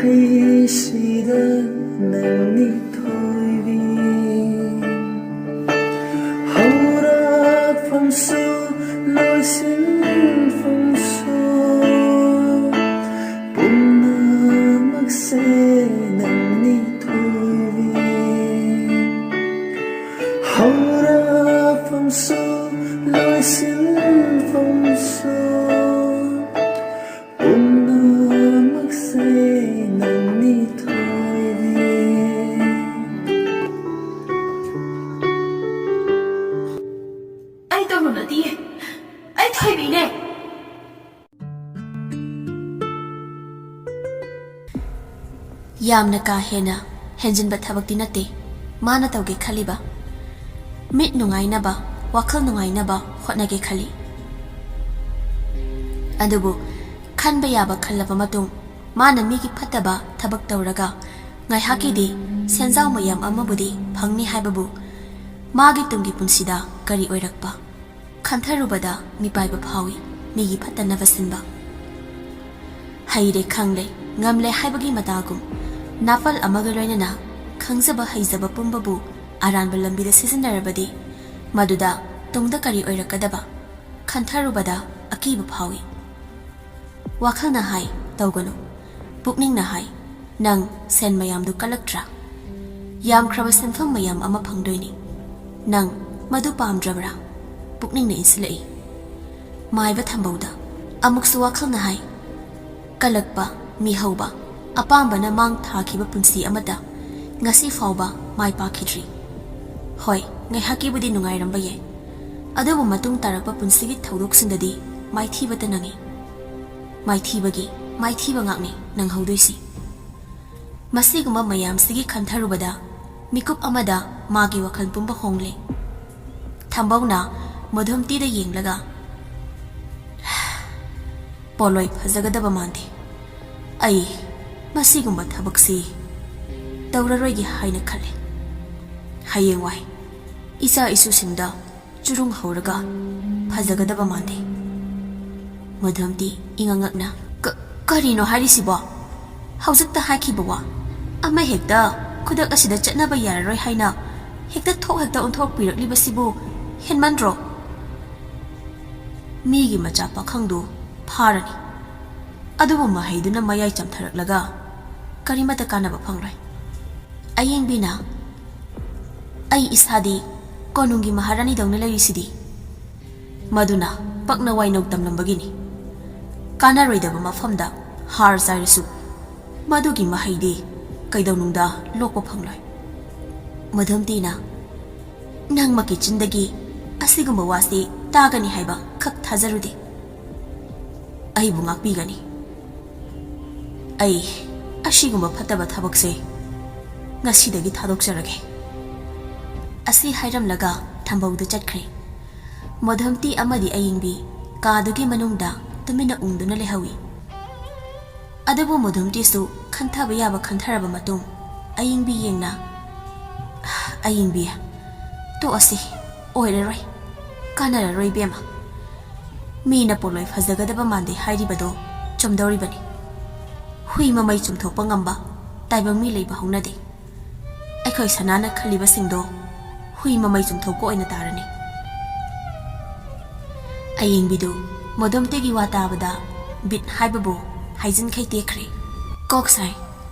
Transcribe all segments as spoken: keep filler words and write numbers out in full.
ꯑꯩꯁꯤꯗ ꯅꯪꯅꯤ ꯊꯣꯏꯕꯤ꯫ ꯍꯧꯔꯛꯐꯝꯁꯨ ꯂꯣꯏꯁꯤꯟꯐꯝꯁꯨ ꯄꯨꯝꯅꯃꯛꯁꯦ ꯅꯪꯅꯤ ꯊꯣꯏꯕꯤ꯫ ꯍꯧꯔꯛꯐꯝꯁꯨ ꯂꯣꯏꯁꯤꯟꯐꯝꯁꯨ ꯄꯨꯝꯅꯃꯛꯁꯦ ꯅꯪꯅꯤ ꯊꯣꯏꯕꯤ꯫ ꯑꯩ ꯇꯧꯔꯨ ꯅꯠꯇꯤꯌꯦ, ꯑꯩ ꯊꯣꯏꯕꯤꯅꯦ꯫ ꯌꯥꯝꯅ ꯀꯥ ꯍꯦꯟꯅ ꯍꯦꯟꯖꯤꯟꯕ ꯊꯕꯛꯇꯤ ꯅꯠꯇꯦ ꯃꯥꯅ ꯇꯧꯒꯦ ꯈꯜꯂꯤꯕ꯫ ꯃꯤꯠ ꯅꯨꯡꯉꯥꯏꯅꯕ, ꯋꯥꯈꯜ ꯅꯨꯡꯉꯥꯏꯅꯕ ꯍꯣꯠꯅꯒꯦ ꯈꯜꯂꯤ꯫ ꯑꯗꯨꯕꯨ ꯈꯟꯕ ꯌꯥꯕ ꯈꯜꯂꯕ ꯃꯇꯨꯡ ꯃꯥꯅ ꯃꯤꯒꯤ ꯐꯠꯇꯕ ꯊꯕꯛ ꯇꯧꯔꯒ ꯉꯥꯏꯍꯥꯛꯀꯤꯗꯤ ꯁꯦꯟꯖꯥꯎ ꯃꯌꯥꯝ ꯑꯃꯕꯨꯗꯤ ꯐꯪꯅꯤ ꯍꯥꯏꯕꯕꯨ ꯃꯥꯒꯤ ꯇꯨꯡꯒꯤ ꯄꯨꯟꯁꯤꯗ ꯀꯔꯤ ꯑꯣꯏꯔꯛꯄ? ꯈꯟꯊꯔꯨꯕꯗ ꯃꯤꯄꯥꯏꯕ ꯐꯥꯎꯏ, ꯃꯤꯒꯤ ꯐꯠꯇꯅꯕ ꯁꯤꯟꯕ꯫ ꯍꯩꯔꯦ ꯈꯪꯂꯦ, ꯉꯝꯂꯦ ꯍꯥꯏꯕꯒꯤ ꯃꯇꯥꯒꯨꯝ ꯅꯥꯄꯜ ꯑꯃꯒ ꯂꯣꯏꯅꯅ ꯈꯪꯖꯕ ꯍꯩꯖꯕ ꯄꯨꯝꯕꯕꯨ ꯑꯔꯥꯟꯕ ꯂꯝꯕꯤꯗ ꯁꯤꯖꯤꯟꯅꯔꯕꯗꯤ ꯃꯗꯨꯗ ꯇꯨꯡꯗ ꯀꯔꯤ ꯑꯣꯏꯔꯛꯀꯗꯕ ꯈꯟꯊꯔꯨꯕꯗ ꯑꯀꯤꯕ ꯐꯥꯎꯏ꯫ ꯋꯥꯈꯜꯅ ꯍꯥꯏ, "ꯇꯧꯒꯅꯨ"꯫ ꯄꯨꯛꯅꯤꯡꯅ ꯍꯥꯏ, "ꯅꯪ ꯁꯦꯟ ꯃꯌꯥꯝꯗꯨ ꯀꯜꯂꯛꯇ꯭ꯔꯥ? ꯌꯥꯝꯈ꯭ꯔꯕ ꯁꯦꯟꯐꯝ ꯃꯌꯥꯝ ꯑꯃ ꯐꯪꯗꯣꯏꯅꯤ꯫ ꯅꯪ ꯃꯗꯨ ꯄꯥꯝꯗ꯭ꯔꯕ꯭ꯔꯥ?" ꯄꯨꯛꯅꯤꯡꯅ ꯏꯟꯁꯤꯜꯂꯛꯏ꯫ ꯃꯥꯏꯕ ꯊꯝꯕꯧꯗ ꯑꯃꯨꯛꯁꯨ ꯋꯥꯈꯜꯅ ꯍꯥꯏ, "ꯀꯜꯂꯛꯄ, ꯃꯤꯍꯧꯕ, ꯑꯄꯥꯝꯕꯅ ꯃꯥꯡ ꯊꯥꯈꯤꯕ ꯄꯨꯟꯁꯤ ꯑꯃꯠꯇ ꯉꯁꯤ ꯐꯥꯎꯕ ꯃꯥꯏ ꯄꯥꯛꯈꯤꯗ꯭ꯔꯤ꯫ ꯍꯣꯏ, ꯉꯥꯏꯍꯥꯛꯀꯤꯕꯨꯗꯤ ꯅꯨꯡꯉꯥꯏꯔꯝꯕ ꯌꯥꯏ, ꯑꯗꯨꯕꯨ ꯃꯇꯨꯡ ꯇꯥꯔꯛꯄ ꯄꯨꯟꯁꯤꯒꯤ ꯊꯧꯗꯣꯛꯁꯤꯡꯗꯗꯤ ꯃꯥꯏꯊꯤꯕꯇ ꯅꯪꯉꯤ꯫ ꯃꯥꯏꯊꯤꯕꯒꯤ ꯃꯥꯏꯊꯤꯕ ꯉꯥꯛꯅꯤ ꯅꯪꯍꯧꯗꯣꯏꯁꯤ"꯫ ꯃꯁꯤꯒꯨꯝꯕ ꯃꯌꯥꯝꯁꯤꯒꯤ ꯈꯟꯊꯔꯨꯕꯗ ꯃꯤꯀꯨꯞ ꯑꯃꯗ ꯃꯥꯒꯤ ꯋꯥꯈꯜ ꯄꯨꯝꯕ ꯍꯣꯡꯂꯦ꯫ ꯊꯝꯕꯧꯅ ꯃꯙꯨꯝꯇꯤꯗ ꯌꯦꯡꯂꯒ, "ꯄꯣꯂꯣꯏ ꯐꯖꯒꯗꯕ ꯃꯥꯟꯗꯦ꯫ ꯑꯩ ꯃꯁꯤꯒꯨꯝꯕ ꯊꯕꯛꯁꯤ ꯇꯧꯔꯔꯣꯏꯒꯦ ꯍꯥꯏꯅ ꯈꯜꯂꯦ꯫ ꯍꯌꯦꯡꯋꯥꯏ ꯏꯆꯥ ꯏꯁꯨꯁꯤꯡꯗ ꯆꯨꯔꯨꯡ ꯍꯧꯔꯒ ꯐꯖꯒꯗꯕ ꯃꯥꯟꯗꯦ"꯫ ꯃꯙꯨꯝꯇꯤ ꯏꯉꯛꯉꯛꯅ, "ꯀ-, ꯀꯔꯤꯅꯣ ꯍꯥꯏꯔꯤꯁꯤꯕꯣ? ꯍꯧꯖꯤꯛꯇ ꯍꯥꯏꯈꯤꯕ ꯋꯥ ꯑꯃ ꯍꯦꯛꯇ ꯈꯨꯗꯛ ꯑꯁꯤꯗ ꯆꯠꯅꯕ ꯌꯥꯔꯔꯣꯏ ꯍꯥꯏꯅ ꯍꯦꯛꯇ ꯊꯣꯛ ꯍꯦꯛꯇ ꯑꯣꯟꯊꯣꯛꯄꯤꯔꯛꯂꯤꯕꯁꯤꯕꯨ ꯍꯦꯟꯃꯟꯗ꯭ꯔꯣ? ꯃꯤꯒꯤ ꯃꯆꯥ ꯄꯥꯈꯪꯗꯨ ꯐꯥꯔꯅꯤ, ꯑꯗꯨꯕꯨ ꯃꯍꯩꯗꯨꯅ ꯃꯌꯥꯏ ꯆꯝꯊꯔꯛꯂꯒ ꯀꯔꯤꯃꯠꯇ ꯀꯥꯟꯅꯕ ꯐꯪꯂꯣꯏ꯫ ꯑꯌꯦꯡꯕꯤꯅ, "ꯑꯩ ꯏꯁꯥꯗꯤ ꯀꯣꯅꯨꯡꯒꯤ ꯃꯍꯥꯔꯥꯅꯤꯗꯧꯅ ꯂꯩꯔꯤꯁꯤꯗꯤ꯫ ꯃꯗꯨꯅ ꯄꯛꯅ ꯋꯥꯏꯅꯧ ꯇꯝꯂꯝꯕꯒꯤꯅꯤ꯫ ꯀꯥꯟꯅꯔꯣꯏꯗꯕ ꯃꯐꯝꯗ ꯍꯥꯔ ꯆꯥꯏꯔꯁꯨ ꯃꯗꯨꯒꯤ ꯃꯍꯩꯗꯤ ꯀꯩꯗꯧꯅꯨꯡꯗ ꯂꯣꯛꯄ ꯐꯪꯂꯣꯏ꯫" ꯃꯣꯗꯣꯝꯇꯤꯅ, "ꯅꯪꯃꯛꯀꯤ ꯆꯤꯟꯗꯒꯤ ꯑꯁꯤꯒꯨꯝꯕ ꯋꯥꯁꯤ ꯇꯥꯒꯅꯤ ꯍꯥꯏꯕ ꯈꯛ ꯊꯥꯖꯔꯨꯗꯦ꯫ ꯑꯩꯕꯨ ꯉꯥꯛꯄꯤꯒꯅꯤ꯫ ꯑꯩ ꯑꯁꯤꯒꯨꯝꯕ ꯐꯠꯇꯕ ꯊꯕꯛꯁꯦ ꯉꯁꯤꯗꯒꯤ ꯊꯥꯗꯣꯛꯆꯔꯒꯦ꯫" ꯑꯁꯤ ꯍꯥꯏꯔꯝꯂꯒ ꯊꯝꯕꯧꯗ ꯆꯠꯈ꯭ꯔꯦ꯫ ꯃꯣꯗꯣꯝꯇꯤ ꯑꯃꯗꯤ ꯑꯌꯤꯡꯕꯤ ꯀꯥꯗꯨꯒꯤ ꯃꯅꯨꯡꯗ ꯇꯨꯃꯤꯟꯅ ꯎꯪꯗꯨꯅ ꯂꯩꯍꯧꯏ꯫ ꯑꯗꯨꯕꯨ ꯃꯣꯗꯣꯝꯇꯤꯁꯨ ꯈꯟꯊꯕ ꯌꯥꯕ ꯈꯟꯊꯔꯕ ꯃꯇꯨꯡ, ꯑꯌꯤꯡꯕꯤ ꯌꯦꯡꯅ, "ꯑꯌꯤꯡꯕꯤ, ꯇꯣꯛꯑꯁꯤ, ꯑꯣꯏꯔꯔꯣꯏ, ꯀꯥꯟꯅꯔꯔꯣꯏ ꯏꯕꯦꯝꯃ꯫ ꯃꯤꯅ ꯄꯣꯂꯣꯏ ꯐꯖꯒꯗꯕ ꯃꯥꯟꯗꯦ ꯍꯥꯏꯔꯤꯕꯗꯣ ꯆꯨꯝꯗꯧꯔꯤꯕꯅꯤ꯫ ꯍꯨꯏ ꯃꯃꯩ ꯆꯨꯝꯊꯣꯛꯄ ꯉꯝꯕ ꯇꯥꯏꯕꯪ ꯃꯤ ꯂꯩꯕ ꯍꯧꯅꯗꯦ꯫ ꯑꯩꯈꯣꯏ ꯁꯅꯥꯅ ꯈꯜꯂꯤꯕꯁꯤꯡꯗꯣ ꯍꯨꯏ ꯃꯃꯩ ꯆꯨꯝꯊꯣꯛꯄ ꯑꯣꯏꯅ ꯇꯥꯔꯅꯤ꯫" ꯑꯌꯤꯡꯕꯤꯗꯨ ꯃꯣꯗꯣꯝꯇꯤꯒꯤ ꯋꯥ ꯇꯥꯕꯗ ꯕꯤꯠ ꯍꯥꯏꯕꯕꯨ ꯍꯥꯏꯖꯤꯟꯈꯩ ꯇꯦꯛꯈ꯭ꯔꯦ꯫ ꯀꯣꯛ ꯁꯥꯏ꯫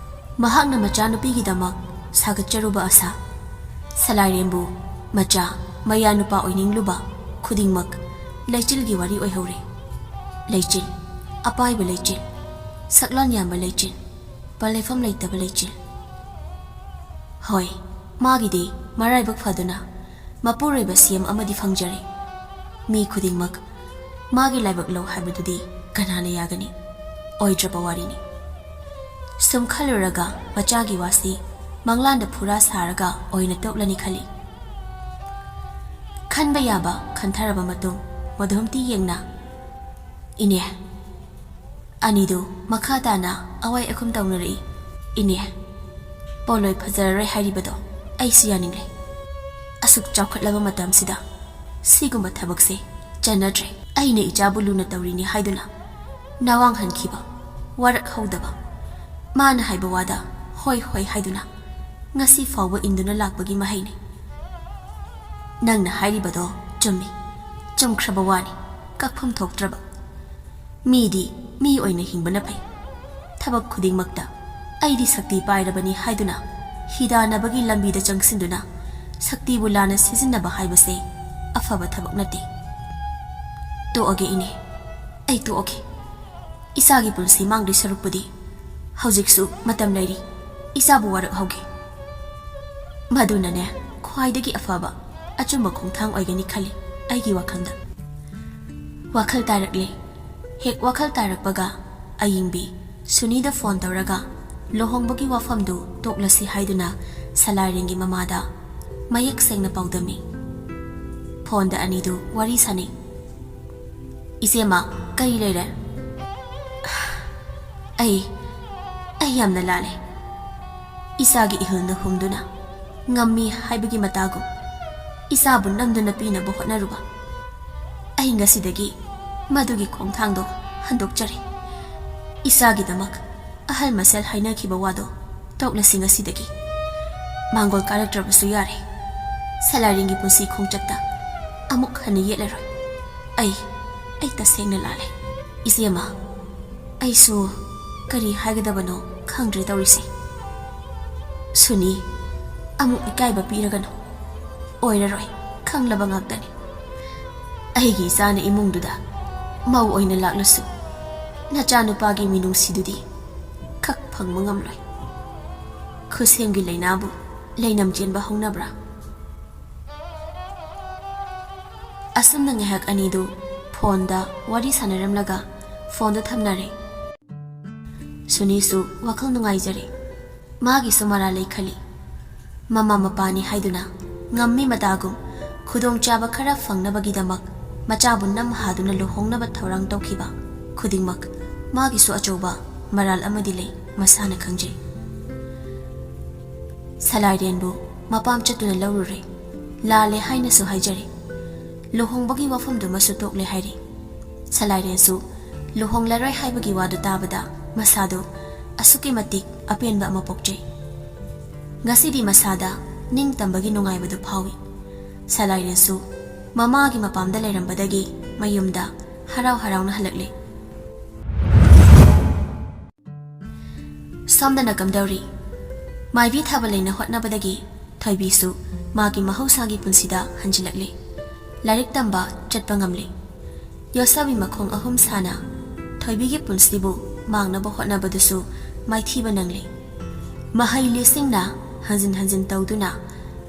ꯃꯍꯥꯛꯅ ꯃꯆꯥꯅꯨꯄꯤꯒꯤꯗꯃꯛ ꯁꯥꯒꯠꯆꯔꯨꯕ ꯑꯁꯥ, ꯁꯂꯥꯏꯔꯦꯝꯕꯨ ꯃꯆꯥ ꯃꯌꯥ ꯅꯨꯄꯥ ꯑꯣꯏꯅꯤꯡꯂꯨꯕ ꯈꯨꯗꯤꯡꯃꯛ ꯂꯩꯆꯤꯜꯒꯤ ꯋꯥꯔꯤ ꯑꯣꯏꯍꯧꯔꯦ꯫ ꯂꯩꯆꯤꯜ, ꯑꯄꯥꯏꯕ ꯂꯩꯆꯤꯜ, ꯁꯛꯂꯣꯟ ꯌꯥꯝꯕ ꯂꯩꯆꯤꯜ, ꯄꯜꯂꯩꯐꯝ ꯂꯩꯇꯕ ꯂꯩꯆꯤꯜ꯫ ꯍꯣꯏ, ꯃꯥꯒꯤꯗꯤ ꯃꯔꯥꯏꯕꯛ ꯐꯗꯨꯅ ꯃꯄꯨꯔꯣꯏꯕ ꯁꯤ ꯑꯦꯝ ꯑꯃꯗꯤ ꯐꯪꯖꯔꯦ꯫ ꯃꯤ ꯈꯨꯗꯤꯡꯃꯛ ꯃꯥꯒꯤ ꯂꯥꯏꯕꯛ ꯂꯧ ꯍꯥꯏꯕꯗꯨꯗꯤ ꯀꯅꯥꯅ ꯌꯥꯒꯅꯤ? ꯑꯣꯏꯗ꯭ꯔꯕ ꯋꯥꯔꯤꯅꯤ꯫ ꯁꯨꯝ ꯈꯜꯂꯨꯔꯒ ꯃꯆꯥꯒꯤ ꯋꯥꯁꯤ ꯃꯪꯂꯥꯟꯗ ꯐꯨꯔꯥ ꯁꯥꯔꯒ ꯑꯣꯏꯅ ꯇꯣꯛꯂꯅꯤ ꯈꯜꯂꯤ꯫ ꯈꯟꯕ ꯌꯥꯕ ꯈꯟꯊꯔꯕ ꯃꯇꯨꯡ ꯃꯣꯗꯣꯝꯇꯤ ꯌꯦꯡꯅ, "ꯏꯅꯦ, ꯑꯅꯤꯗꯨ ꯃꯈꯥ ꯇꯥꯅ ꯑꯋꯥꯏ ꯑꯈꯨꯝ ꯇꯧꯅꯔꯛꯏ꯫ ꯏꯅꯦ, ꯄꯣꯂꯣꯏ ꯐꯖꯔꯔꯣꯏ ꯍꯥꯏꯔꯤꯕꯗꯣ ꯑꯩꯁꯨ ꯌꯥꯅꯤꯡꯂꯦ꯫ ꯑꯁꯨꯛ ꯆꯥꯎꯈꯠꯂꯕ ꯃꯇꯝꯁꯤꯗ ꯁꯤꯒꯨꯝꯕ ꯊꯕꯛꯁꯦ ꯆꯠꯅꯗ꯭ꯔꯦ꯫ ꯑꯩꯅ ꯏꯆꯥꯕꯨ ꯂꯨꯅ ꯇꯧꯔꯤꯅꯤ ꯍꯥꯏꯗꯨꯅ ꯅꯋꯥꯡ ꯍꯟꯈꯤꯕ, ꯋꯥꯔꯛ ꯍꯧꯗꯕ, ꯃꯥꯅ ꯍꯥꯏꯕ ꯋꯥꯗ ꯍꯣꯏ ꯍꯣꯏ ꯍꯥꯏꯗꯨꯅ ꯉꯁꯤ ꯐꯥꯎꯕ ꯏꯟꯗꯨꯅ ꯂꯥꯛꯄꯒꯤ ꯃꯍꯩꯅꯤ꯫ ꯅꯪꯅ ꯍꯥꯏꯔꯤꯕꯗꯣ ꯆꯨꯝꯃꯤ, ꯆꯨꯝꯈ꯭ꯔꯕ ꯋꯥꯅꯤ, ꯀꯛꯐꯝ ꯊꯣꯛꯇ꯭ꯔꯕ꯫ ꯃꯤꯗꯤ ꯃꯤ ꯑꯣꯏꯅ ꯍꯤꯡꯕꯅ ꯐꯩ꯫ ꯊꯕꯛ ꯈꯨꯗꯤꯡꯃꯛꯇ ꯑꯩꯗꯤ ꯁꯛꯇꯤ ꯄꯥꯏꯔꯕꯅꯤ ꯍꯥꯏꯗꯨꯅ ꯍꯤꯗꯥꯟꯅꯕꯒꯤ ꯂꯝꯕꯤꯗ ꯆꯪꯁꯤꯟꯗꯨꯅ ꯁꯛꯇꯤꯕꯨ ꯂꯥꯟꯅ ꯁꯤꯖꯤꯟꯅꯕ ꯍꯥꯏꯕꯁꯦ ꯑꯐꯕ ꯊꯕꯛ ꯅꯠꯇꯦ꯫ ꯇꯣꯛꯑꯒꯦ ꯏꯅꯦ, ꯑꯩ ꯇꯣꯛꯑꯒꯦ꯫ ꯏꯆꯥꯒꯤ ꯄꯨꯟꯁꯤ ꯃꯥꯡꯗꯣꯏ ꯁꯔꯨꯛꯄꯨꯗꯤ ꯍꯧꯖꯤꯛꯁꯨ ꯃꯇꯝ ꯂꯩꯔꯤ, ꯏꯆꯥꯕꯨ ꯋꯥꯔꯛꯍꯧꯒꯦ꯫ ꯃꯗꯨꯅꯅꯦ ꯈ꯭ꯋꯥꯏꯗꯒꯤ ꯑꯐꯕ ꯑꯆꯨꯝꯕ ꯈꯣꯡꯊꯥꯡ ꯑꯣꯏꯒꯅꯤ ꯈꯜꯂꯤ ꯑꯩꯒꯤ ꯋꯥꯈꯜꯗ꯫ ꯋꯥꯈꯜ ꯇꯥꯔꯛꯂꯦ꯫ ꯍꯦꯛ ꯋꯥꯈꯜ ꯇꯥꯔꯛꯄꯒ ꯑꯌꯤꯡꯕꯤ ꯁꯨꯅꯤꯗ ꯐꯣꯟ ꯇꯧꯔꯒ ꯂꯨꯍꯣꯡꯕꯒꯤ ꯋꯥꯐꯝꯗꯨ ꯇꯣꯛꯂꯁꯤ ꯍꯥꯏꯗꯨꯅ ꯁꯂꯥꯏꯔꯦꯟꯒꯤ ꯃꯃꯥꯗ ꯃꯌꯦꯛ ꯁꯦꯡꯅ ꯄꯥꯎꯗꯝꯃꯤ꯫ ꯐꯣꯟꯗ ꯑꯅꯤꯗꯨ ꯋꯥꯔꯤ ꯁꯥꯅꯩ꯫ "ꯏꯆꯦꯃ, ꯀꯔꯤ ꯂꯩꯔꯦ?" "ꯑꯩ, ꯑꯩ ꯌꯥꯝꯅ ꯂꯥꯜꯂꯦ꯫ ꯏꯆꯥꯒꯤ ꯏꯍꯨꯜꯅ ꯍꯨꯝꯗꯨꯅ ꯉꯝꯃꯤ ꯍꯥꯏꯕꯒꯤ ꯃꯇꯥꯒꯨꯝ ꯏꯆꯥꯕꯨ ꯅꯝꯗꯨꯅ ꯄꯤꯅꯕ ꯍꯣꯠꯅꯔꯨꯕ꯫ ꯑꯩ ꯉꯁꯤꯗꯒꯤ ꯃꯗꯨꯒꯤ ꯈꯣꯡꯊꯥꯡꯗꯣ ꯍꯟꯗꯣꯛꯆꯔꯦ꯫ ꯏꯆꯥꯒꯤꯗꯃꯛ ꯑꯍꯜ ꯃꯁꯦꯜ ꯍꯥꯏꯅꯈꯤꯕ ꯋꯥꯗꯣ ꯇꯣꯛꯂꯁꯤ ꯉꯁꯤꯗꯒꯤ꯫ ꯃꯥꯡꯒꯣꯜ ꯀꯥꯔꯛꯇ꯭ꯔꯕꯁꯨ ꯌꯥꯔꯦ꯫ ꯁꯂꯥꯏꯔꯦꯟꯒꯤ ꯄꯨꯟꯁꯤ ꯈꯣꯡꯆꯠꯇ ꯑꯃꯨꯛ ꯍꯟꯅ ꯌꯦꯠꯂꯔꯣꯏ꯫ ꯑꯩ, ꯑꯩ ꯇꯁꯦꯡꯅ ꯂꯥꯜꯂꯦ꯫ ꯏꯆꯦꯃ, ꯑꯩꯁꯨ ꯀꯔꯤ ꯍꯥꯏꯒꯗꯕꯅꯣ ꯈꯪꯗ꯭ꯔꯦ ꯇꯧꯔꯤꯁꯦ꯫ ꯁꯨꯅꯤ, ꯑꯃꯨꯛ ꯏꯀꯥꯏꯕ ꯄꯤꯔꯒꯅꯨ꯫ ꯑꯣꯏꯔꯔꯣꯏ, ꯈꯪꯂꯕ ꯉꯥꯛꯇꯅꯤ꯫ ꯑꯩꯒꯤ ꯏꯆꯥꯅ ꯏꯃꯨꯡꯗꯨꯗ ꯃꯧ ꯑꯣꯏꯅ ꯂꯥꯛꯂꯁꯨ ꯅꯆꯥꯅꯨꯄꯥꯒꯤ ꯃꯤꯅꯨꯡꯁꯤꯗꯨꯗꯤ ꯈꯛ ꯐꯪꯕ ꯉꯝꯂꯣꯏ꯫ ꯈꯨꯁꯦꯝꯒꯤ ꯂꯩꯅꯥꯕꯨ ꯂꯩꯅꯝ ꯆꯦꯟꯕ ꯍꯧꯅꯕ꯭ꯔꯥ?" ꯑꯁꯨꯝꯅ ꯉꯥꯏꯍꯥꯛ ꯑꯅꯤꯗꯨ ꯐꯣꯟꯗ ꯋꯥꯔꯤ ꯁꯥꯟꯅꯔꯝꯂꯒ ꯐꯣꯟꯗꯨ ꯊꯝꯅꯔꯦ꯫ ꯁꯨꯅꯤꯁꯨ ꯋꯥꯈꯜ ꯅꯨꯡꯉꯥꯏꯖꯔꯦ꯫ ꯃꯥꯒꯤꯁꯨ ꯃꯔꯥꯜ ꯂꯩ ꯈꯜꯂꯤ꯫ ꯃꯃꯥ ꯃꯄꯥꯅꯤ ꯍꯥꯏꯗꯨꯅ ꯉꯝꯃꯤ ꯃꯇꯥꯒꯨꯝ ꯈꯨꯗꯣꯡꯆꯥꯕ ꯈꯔ ꯐꯪꯅꯕꯒꯤꯗꯃꯛ ꯃꯆꯥꯕꯨ ꯅꯝ ꯍꯥꯗꯨꯅ ꯂꯨꯍꯣꯡꯅꯕ ꯊꯧꯔꯥꯡ ꯇꯧꯈꯤꯕ ꯈꯨꯗꯤꯡꯃꯛ ꯃꯥꯒꯤꯁꯨ ꯑꯆꯧꯕ ꯃꯔꯥꯜ ꯑꯃꯗꯤ ꯂꯩ, ꯃꯁꯥꯅ ꯈꯪꯖꯩ꯫ ꯁꯂꯥꯏꯔꯦꯟꯕꯨ ꯃꯄꯥꯝ ꯆꯠꯇꯨꯅ ꯂꯧꯔꯨꯔꯦ꯫ ꯂꯥꯜꯂꯦ ꯍꯥꯏꯅꯁꯨ ꯍꯥꯏꯖꯔꯦ꯫ ꯂꯨꯍꯣꯡꯕꯒꯤ ꯋꯥꯐꯝꯗꯨꯃꯁꯨ ꯇꯣꯛꯂꯦ ꯍꯥꯏꯔꯦ꯫ ꯁꯂꯥꯏꯔꯦꯟꯁꯨ ꯂꯨꯍꯣꯡꯂꯔꯣꯏ ꯍꯥꯏꯕꯒꯤ ꯋꯥꯗꯨ ꯇꯥꯕꯗ ꯃꯁꯥꯗꯨ ꯑꯁꯨꯛꯀꯤ ꯃꯇꯤꯛ ꯑꯄꯦꯟꯕ ꯑꯃ ꯄꯣꯛꯆꯩ꯫ ꯉꯁꯤꯗꯤ ꯃꯁꯥꯗ ꯅꯤꯡꯇꯝꯕꯒꯤ ꯅꯨꯡꯉꯥꯏꯕꯗꯨ ꯐꯥꯎꯏ꯫ ꯁꯂꯥꯏꯔꯦꯟꯁꯨ ꯃꯃꯥꯒꯤ ꯃꯄꯥꯝꯗ ꯂꯩꯔꯝꯕꯗꯒꯤ ꯃꯌꯨꯝꯗ ꯍꯔꯥꯎ ꯍꯔꯥꯎꯅ ꯍꯜꯂꯛꯂꯦ꯫ ꯁꯣꯝꯗꯅ ꯀꯝꯗꯧꯔꯤ? ꯃꯥꯏꯕꯤ ꯊꯥꯕ ꯂꯩꯅ ꯍꯣꯠꯅꯕꯗꯒꯤ ꯊꯣꯏꯕꯤꯁꯨ ꯃꯥꯒꯤ ꯃꯍꯧꯁꯥꯒꯤ ꯄꯨꯟꯁꯤꯗ ꯍꯟꯖꯤꯜꯂꯛꯂꯤ꯫ ꯂꯥꯏꯔꯤꯛ ꯇꯝꯕ ꯆꯠꯄ ꯉꯝꯂꯤ꯫ ꯌꯣꯠꯁꯥꯕꯤ ꯃꯈꯣꯡ ꯑꯍꯨꯝ ꯁꯥꯅ ꯊꯣꯏꯕꯤꯒꯤ ꯄꯨꯟꯁꯤꯕꯨ ꯃꯥꯡꯅꯕ ꯍꯣꯠꯅꯕꯗꯨꯁꯨ ꯃꯥꯏꯊꯤꯕ ꯅꯪꯂꯤ꯫ ꯃꯍꯩ ꯂꯤꯁꯤꯡꯅ ꯍꯟꯖꯤꯟ ꯍꯟꯖꯤꯟ ꯇꯧꯗꯨꯅ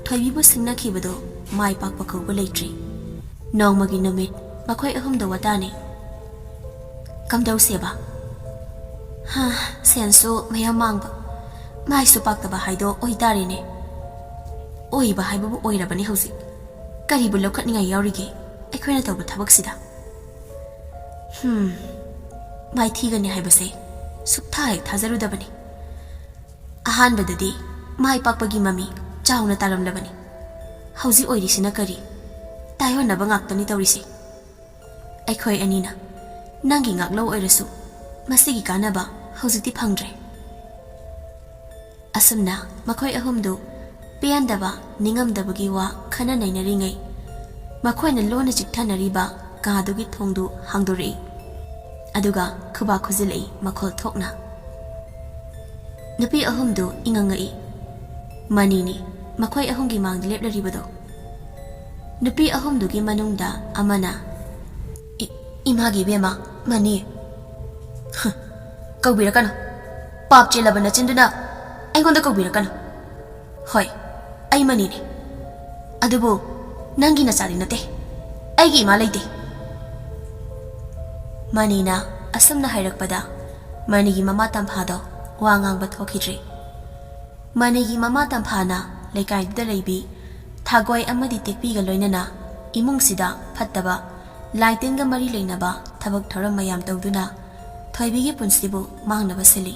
ꯊꯣꯏꯕꯤꯕꯨ ꯁꯤꯡꯅꯈꯤꯕꯗꯨ ꯃꯥꯏ ꯄꯥꯛꯄ ꯀꯧꯕ ꯂꯩꯇ꯭ꯔꯤ꯫ ꯅꯣꯡꯃꯒꯤ ꯅꯨꯃꯤꯠ ꯃꯈꯣꯏ ꯑꯍꯨꯝꯗ ꯋꯥꯇꯥꯅꯤ꯫ ꯀꯝꯗꯧꯁꯦꯕ? ꯍꯥ, ꯁꯦꯟꯁꯨ ꯃꯌꯥꯝ ꯃꯥꯡꯕ, ꯃꯥꯏꯁꯨ ꯄꯥꯛꯇꯕ ꯍꯥꯏꯗꯣ ꯑꯣꯏꯇꯥꯔꯦꯅꯦ꯫ ꯑꯣꯏꯕ ꯍꯥꯏꯕꯕꯨ ꯑꯣꯏꯔꯕꯅꯤ ꯍꯧꯖꯤꯛ꯫ ꯀꯔꯤꯕꯨ ꯂꯧꯈꯠꯅꯤꯡꯉꯥꯏ ꯌꯥꯎꯔꯤꯒꯦ ꯑꯩꯈꯣꯏꯅ ꯇꯧꯕ ꯊꯕꯛꯁꯤꯗ? ꯍꯝ, ꯃꯥꯏꯊꯤꯒꯅꯤ ꯍꯥꯏꯕꯁꯦ ꯁꯨꯛꯊꯥ ꯍꯦꯛ ꯊꯥꯖꯔꯨꯗꯕꯅꯤ꯫ ꯑꯍꯥꯟꯕꯗꯗꯤ ꯃꯥꯏ ꯄꯥꯛꯄꯒꯤ ꯃꯃꯤ ꯆꯥꯎꯅ ꯇꯥꯔꯝꯂꯕꯅꯤ꯫ ꯍꯧꯖꯤꯛ ꯑꯣꯏꯔꯤꯁꯤꯅ ꯀꯔꯤ? ꯇꯥꯏꯑꯣꯟꯅꯕ ꯉꯥꯛꯇꯅꯤ ꯇꯧꯔꯤꯁꯦ꯫ ꯑꯩꯈꯣꯏ ꯑꯅꯤꯅ ꯅꯪꯒꯤ ꯉꯥꯛꯂꯧ ꯑꯣꯏꯔꯁꯨ ꯃꯁꯤꯒꯤ ꯀꯥꯟꯅꯕ ꯍꯧꯖꯤꯛꯇꯤ ꯐꯪꯗ꯭ꯔꯦ꯫ ꯑꯁꯨꯝꯅ ꯃꯈꯣꯏ ꯑꯍꯨꯝꯗꯨ ꯄꯦꯟꯗꯕ ꯅꯤꯡꯉꯝꯗꯕꯒꯤ ꯋꯥ ꯈꯟꯅ ꯅꯩꯅꯔꯤꯉꯩ, ꯃꯈꯣꯏꯅ ꯂꯣꯟꯅ ꯆꯤꯛꯊꯅꯔꯤꯕ ꯀꯥꯗꯨꯒꯤ ꯊꯣꯡꯗꯨ ꯍꯥꯡꯗꯣꯔꯛꯏ꯫ ꯑꯗꯨꯒ ꯈꯨꯕꯥꯛ ꯈꯨꯖꯤꯜꯂꯛꯏ ꯃꯈꯣꯜ ꯊꯣꯛꯅ꯫ ꯅꯨꯄꯤ ꯑꯍꯨꯝꯗꯨ ꯏꯉꯛ ꯉꯛꯏ꯫ ꯃꯅꯤꯅꯤ ꯃꯈꯣꯏ ꯑꯍꯨꯝꯒꯤ ꯃꯥꯡꯗ ꯂꯦꯞꯂꯔꯤꯕꯗꯣ꯫ ꯅꯨꯄꯤ ꯑꯍꯨꯝꯗꯨꯒꯤ ꯃꯅꯨꯡꯗ ꯑꯃꯅ, "ꯏ-, ꯏꯃꯥꯒꯤ ꯏꯕꯦꯝꯃ, ꯃꯅꯤ꯫ ꯍ, ꯀꯧꯕꯤꯔꯛꯀꯅꯨ꯫ ꯄꯥꯞ ꯆꯦꯜꯂꯕ ꯅꯆꯤꯟꯗꯨꯅ ꯑꯩꯉꯣꯟꯗ ꯀꯧꯕꯤꯔꯛꯀꯅꯨ꯫ ꯍꯣꯏ, ꯑꯩ ꯃꯅꯤꯅꯦ꯫ ꯑꯗꯨꯕꯨ ꯅꯪꯒꯤ ꯅꯆꯥꯗꯤ ꯅꯠꯇꯦ꯫ ꯑꯩꯒꯤ ꯏꯃꯥ ꯂꯩꯇꯦ꯫" ꯃꯅꯤꯅ ꯑꯁꯨꯝꯅ ꯍꯥꯏꯔꯛꯄꯗ ꯃꯅꯤꯒꯤ ꯃꯃꯥ ꯇꯝꯐꯥꯗꯣ ꯋꯥ ꯉꯥꯡꯕ ꯊꯣꯛꯈꯤꯗ꯭ꯔꯦ꯫ ꯃꯅꯤꯒꯤ ꯃꯃꯥ ꯇꯝꯐꯥꯅ ꯂꯩꯀꯥꯏꯗꯨꯗ ꯂꯩꯕꯤ ꯊꯥꯒꯣꯏ ꯑꯃꯗꯤ ꯇꯦꯛꯄꯤꯒ ꯂꯣꯏꯅꯅ ꯏꯃꯨꯡꯁꯤꯗ ꯐꯠꯇꯕ ꯂꯥꯏꯇꯤꯟꯒ ꯃꯔꯤ ꯂꯩꯅꯕ ꯊꯕꯛ ꯊꯧꯔꯝ ꯃꯌꯥꯝ ꯇꯧꯗꯨꯅ ꯊꯣꯏꯕꯤꯒꯤ ꯄꯨꯟꯁꯤꯕꯨ ꯃꯥꯡꯅꯕ ꯁꯤꯜꯂꯤ꯫